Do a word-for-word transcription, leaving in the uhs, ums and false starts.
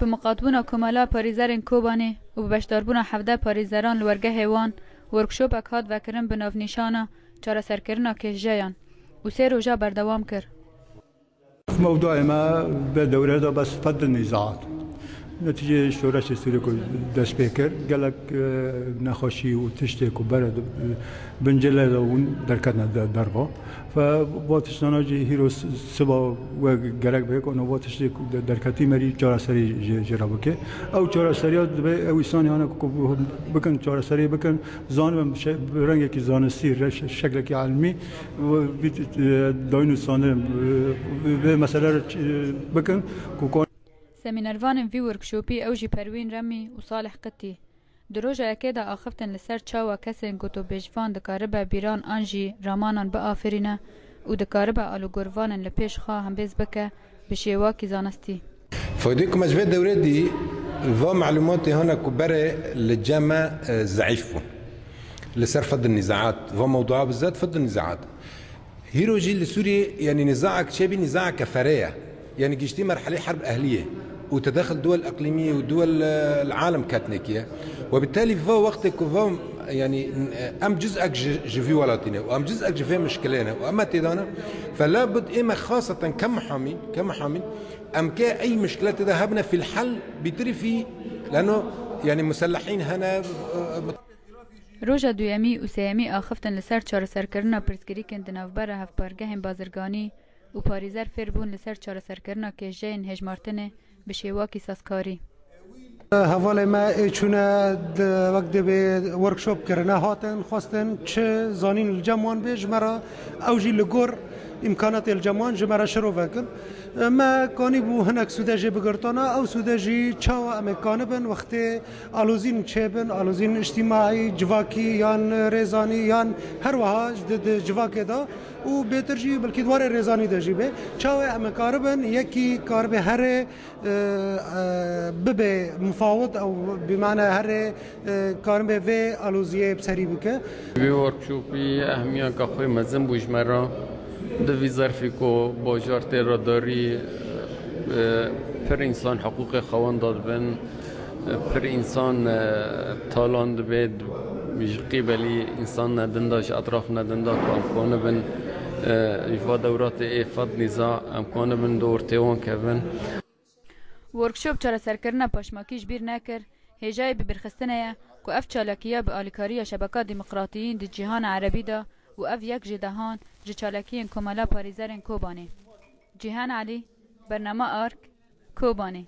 Bi miqatbûna Komela Parêzerên Kobanê û bi beşdarbûna hevdeh parêzeran li wergehê wan, workshopek hat vekirin bi navnîşana çareserkirina kêşeyan û sê roja berdewam kir. Mewdûê me vê dewrê de bes fed nîzaat. Netîceyê şoreşê Sûriyê ku dest pê kir, gelek, e, nexweşî û tiştê ku bere di, bin cilê de hûn derketine de-, derva. Fe va tiştana jî hîro s-, siba we gerek be ku va tiştê ku de-, derketî merî çareserî jê, jê re bike. Ew çareseriya dibe ew îsanî hene ku bikin çareserî bikin, zanibin bi şe-, bi rengekî zanistî, re-, şe-, şeklekî elmî, û vî, e, dayîn û sandin, e, vê mesele re, e, bikin ku kon- Semînervanên vî workshopî ew jî Perwîn Remî û Salih Qitî. Di roja yekê de axiftin li ser çawa kesên gotobêjvan dikaribe bîran an jî ramanan biafirîne û dikaribe alûgorvanên li pêş xwe hembêz bike bi şêwakî zanistî. Faydê ku me ji vê dewrê dî, va malûmatê hene ku berê li cem me, e, zeîf bûn. Li ser fed nîzaat, va mewdua bi zed fed nîzaat. Hîro jî li Sûriyê, yanî nîzaek çêbî, nîzaeke ferê ye. Yanî giştî merhelê herb ehliyê û tedexil duwel iqlîmî û duwel, e, alem ketnekî ye. Webitalî va wextê ku va, yanî, e, em cizek ji, ji vî welatî ne û em cizek ji vê mişkilê ne û em têdane, fe labud ê me xaseten ke mihamîn, ke mihamîn, em ke ey mişkile tê de hebine fîl hel bîtirî fî, leno, yanî, muselehîn hene, e, Roja duyemî û sêyemî axiftin li ser çareserkirina pirsgirêkên di navbera hevpergehên bazirganî û parêzer fêr bûn li ser çareserkirina kêşeyên hejmartinê bi şêwakî sazkarî. Hevalê me ê çûne di, wek dibê workshop kirine, hatin, xwestin çi zanîn li cem wan bê, ji me re ew jî li gor îmkanatê li cem wan ji me re şirove kin. Me kanîbû hinek sûde jê bigirtana, ew sûde jî çawa em ê kanibin wextê alozîn çêbin, alozîn îctîmaî, civakî yan rêzanî yan her wiha di, di civakê de û bêtir jî belkî di warê rêzanî de jî bê. Çawa em ê karibin, yekî karibe herê, e, e, bibe mifawit ew bimane herê, e, karibe vê aloziyê bi serî bike. Vê workshopî ehmiyeka xwe mezin bû ji me re. Di vî zerfî ku bajar tê radarî, e, pir însan hiqûqê xewan dadibin, e, pir însan, e, talan dibe, ji qîbelî însan nedin de, ji etraf nedin de ku em konibin, e, ji va dewratê ê fed nîza em konibin di ortê wan kevin. Workshop çareserkirina paşmakî ji bîr nekir, hêjayê bibîrxistinê ye ku ev çalakiya bi alîkariya şebeka demokratiyîn di cîhana erebî de û ev yek ji dehan ji çalakiyên Komela Parêzerên Kobanê. Cîhan Elî, Bernama Ark, Kobanê.